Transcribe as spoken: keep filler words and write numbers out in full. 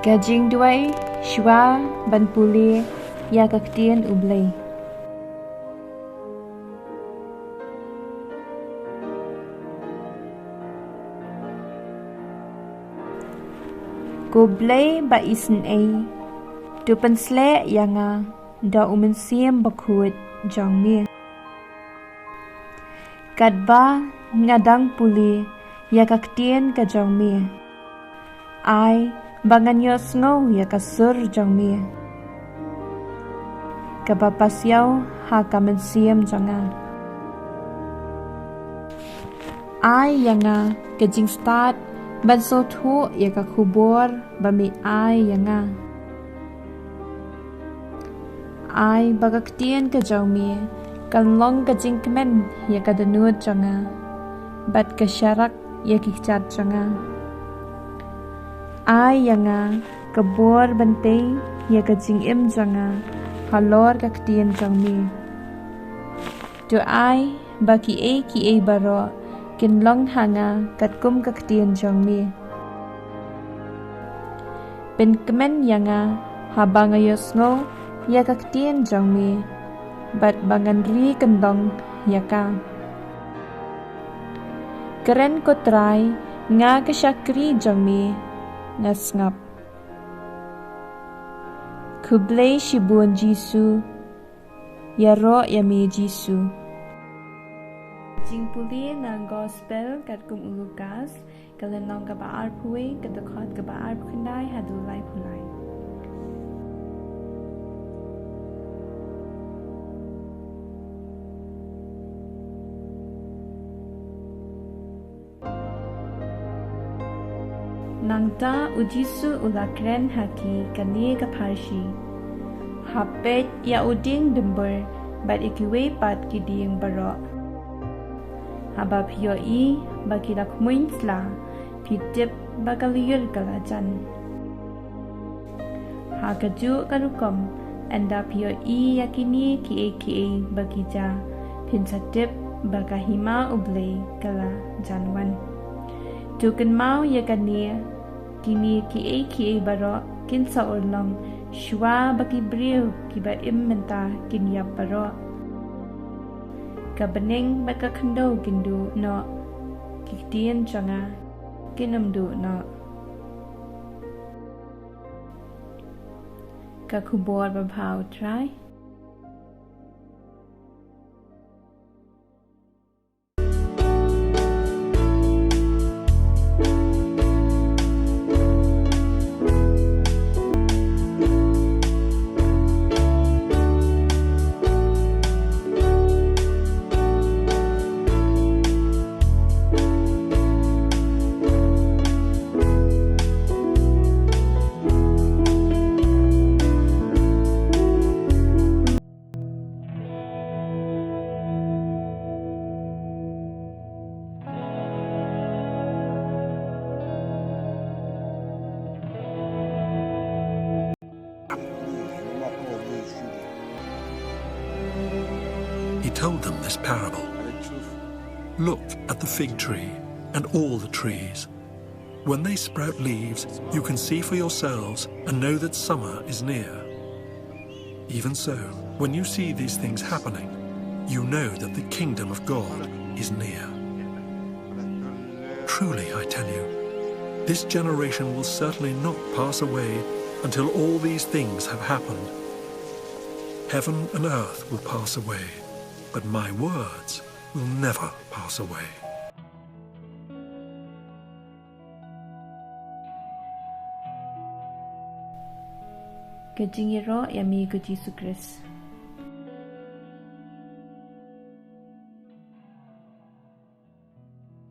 Ka jingduwai shuwa ban pule ïa ka ktien U Blei. Ko Blei ba isynei, to pynsleh ïa nga da U Mynsiem Bakhuid jong me. Katba nga dang pule ïa ka ktien ka jong me, ai ba ngan ïohsngew ïa ka sur jong me, kaba pasiaw ha ka mynsiem jong nga. Ai ïa nga ka jingstad ban sngewthuh ïa ka khubor ba me ai ïa nga. Ai ba ka ktien ka jong me kan long ka jingkmen ïa ka dohnud jong nga, bad ka sharak ïa ki kjat jong nga. Ai ïa nga ka bor ban tei ïa ka jingim jong nga halor ka ktien jong me. To ai ba kiei kiei baroh kin long ha nga katkum ka ktien jong me. Pynkmen ïa nga haba nga ïohsngew ïa ka ktien jong me, bad ba ngan ri kyndong ïa ka. Kren, ko Trai, nga ka shakri jong me, nga sngap. Khublei shibun Jisu. Ïaroh ïa me Jisu. Jingpule na Gospel katkum u Lukas, ka lynnong kaba arphew wei, ka dkhot kaba arphew khyndai haduh laiphew lai. Nangta u Jisu u la kren ha ki kane ka pharshi: Ha peit ïa u dieng dumbur bad ïa kiwei pat ki dieng baroh. Haba phi ïohi ba ki la khmuiñ sla, phi tip ba ka lyiur ka la jan. Ha kajuh ka rukom, ynda phi ïohi ïa kine kiei kiei ba ki jia, phin sa tip ba ka hima U Blei ka la jan wan. To kynmaw ïa kane, kine kiei kiei baroh kin sa urlong shuwa ba ki briew kiba im mynta kin ïap baroh. Ka bneng bad ka khyndew kin duh noh, ki ktien jong nga kin ym duh noh. Ka khubor babha U Trai. He told them this parable. Look at the fig tree and all the trees. When they sprout leaves, you can see for yourselves and know that summer is near. Even so, when you see these things happening, you know that the kingdom of God is near. Truly, I tell you, this generation will certainly not pass away until all these things have happened. Heaven and earth will pass away, but my words will never pass away. Ka jingïaroh ïa me ko Jisu Khrist.